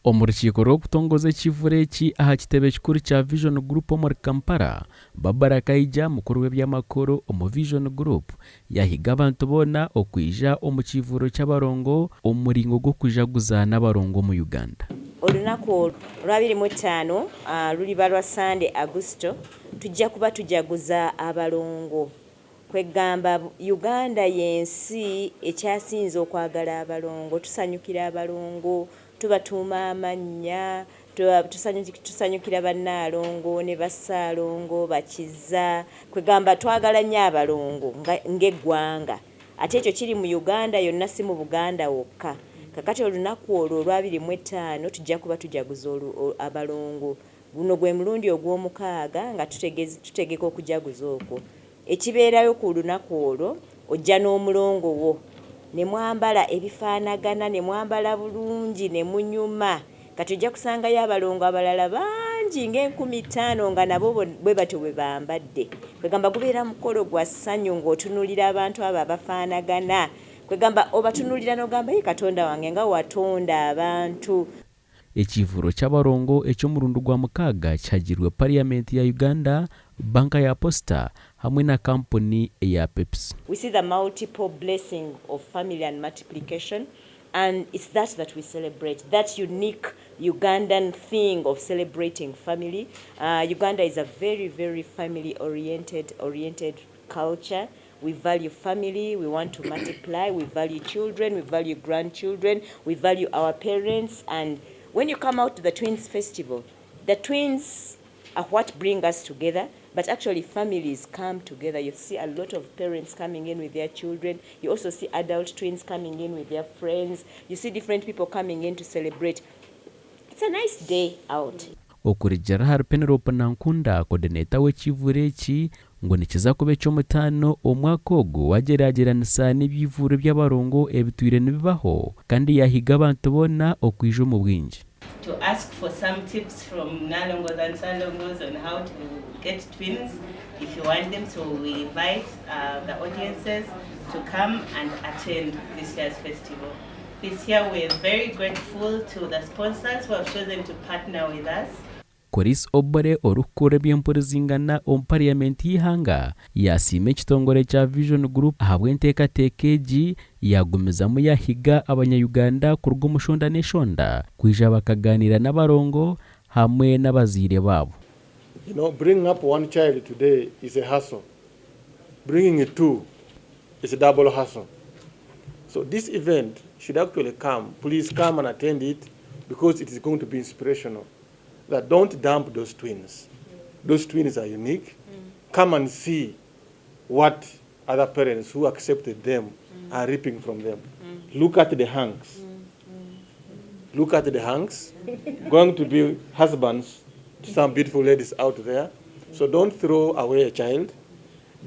Omu rukiiko rw'okutongoza ekivvuro eki aha kitebe kikuru kya Vision Group omuri Kampala, Barbara Kaija, mukuru w'eby'amakuru omu Vision Group yahiga abantu boona okwija omu kivvuro ky'abarongo omu muringo gw'okujaguza n'abarongo omu Uganda. Olunaku olwo olw'abiri mu ttaano luliba lwa Sande Agusito, tujja kuba tujaguza abalongo. Kwegamba Uganda y'ensi ekyasinze okwagala abalongo, tusanyukira abalongo, tubatuuma amannya, tusanyukira bannaalongo ne bassaalongo bakiza. Kwegamba twagala nnyo abalongo ng'eggwanga. Ate ekyo kiri mu Uganda yonna, si mu Buganda wokka. Kakati olunaku olwo olw'abiri mu ttaano tujja kuba tujaguza abalongo. Guno gwe mulundi ogw'omukaaga nga tutegeka okujaguza okwo. Ekibeerayo ku lunaku olwo, ojja n'omulongo wo ne mwambala ebifaanagana, ne mwambala bulungi ne munyuma. Kati ojja kusangayo abalongo abalala bangi ng'e5,000 nga nabo bwe batyo bwe bambadde. Kwegamba gubeera mukolo gwa ssanyu ng'otunuulira abantu abo abafaanagana. Kwegamba obatunuulira n'ogamba, "Ye Katonda wange, nga watonda abantu." Ekivvuro ky'abarongo eky'omurundi gwa 6 kihagirwe Parliament ya Uganda, Banka ya Posta hamwe na kampuni eya Pepsi. We see the multiple blessing of family and multiplication, and it's that that we celebrate, that unique Ugandan thing of celebrating family. Uganda is a very, very family-oriented oriented culture. We value family, we want to multiply, we value children, we value grandchildren, we value our parents. And when you come out to the Twins Festival, the twins are what bring us together, but actually families come together. You see a lot of parents coming in with their children. You also see adult twins coming in with their friends. You see different people coming in to celebrate. It's a nice day out. Okurugiirira ahari Penelope Nankunda, coordinator w'ekivvuro eki, ngu nikiza kuba eky'omutaano omwaka ogu wagyeragyeranisa n'ebivvuro by'abarongo ebitwire nibibaho, kandi yahiga abantu boona okwija omu bwingi. To ask for some tips from Nalongos and Salongos on how to get twins if you want them. So we invite the audiences to come and attend this year's festival. This year we're very grateful to the sponsors who have chosen to partner with us. Chris Obore, orikukora eby'empurizingana omu Parliament y'eihanga, yasiima ekitongore kya Vision Group ahabw'enteekateeka egi, yagumizamu yahiga abanya-Uganda kuruga omu shonda n'eshonda kwija bakaganira n'abarongo hamwe n'abazaire baabo. Bringing up one child today is a hassle. Bringing two is a double hassle. So this event should actually come. Please come and attend it because it is going to be inspirational. That don't dump those twins. Those twins are unique. Come and see what other parents who accepted them are reaping from them. Look at the hunks. Look at the hunks going to be husbands to some beautiful ladies out there. So don't throw away a child.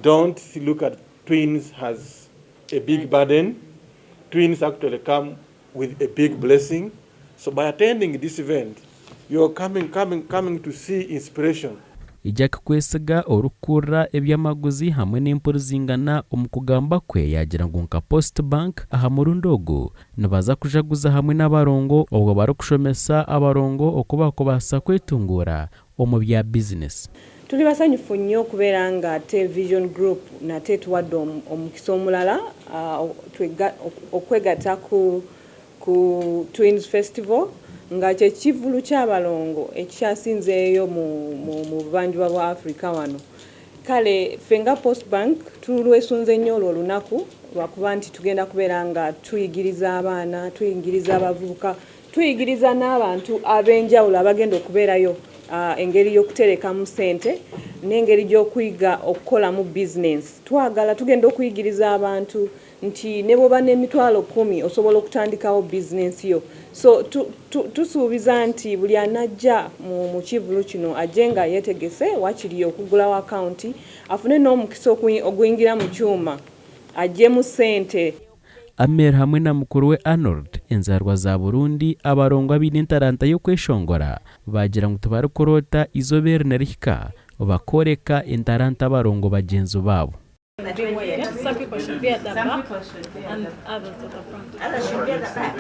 Don't look at twins as a big burden. Twins actually come with a big blessing. So by attending this event, you're coming to see inspiration. Jack Kwesiga, orikukurira eby'amaguzi hamwe n'empurizingana, omu kugamba kwe yagira ngu nka Post Bank aha murundi ogu nibaza kujaguza hamwe n'abarongo, obwo barikushomesa abarongo oku bakubaasa kwetunguura omu bya bizinesi. Tuli basanyufu nnyo okubeera nga ate Vision Group nate tuwadde omukisa omulala okwegatta ku Twins Festival, nga kye kivvulu ky'abalongo ekikyasinzeeyo mu buvanjuba bwa Africa wano. Kale ffe nga Post Bank tulwesunze nnyo olwo olunaku, lwakuba nti tugenda kubeera nga tuyigiriza abaana, tuyigiriza abavubuka, tuyigiriza n'abantu ab'enjawulo abagenda okubeerayo engeri y'okuterekamu ssente n'engeri gy'okuyiga okukolamu bizinensi. Twagala tugenda okuyigiriza abantu nti ne bw'oba n'emitwalo 10 osobola okutandikawo bizinensi yo. So tusuubiza nti buli anajja mu kivvulu kino ajje nga yeetegese wakiri okugulawo akawunti, afune n'omukisa oguyingira mu kyuma aggyemu ssente. Amer hamwe na mukuru we Arnold, enzarwa za Burundi, abarongo abaine entaranta y'okweshongora, bagira ngu tibarikuroota izooba eri nirihika bakoreka entaranta abarongo bagyenzi baabo. Some people should be at the Some back people should be at and the others at the front. Others should be at the back.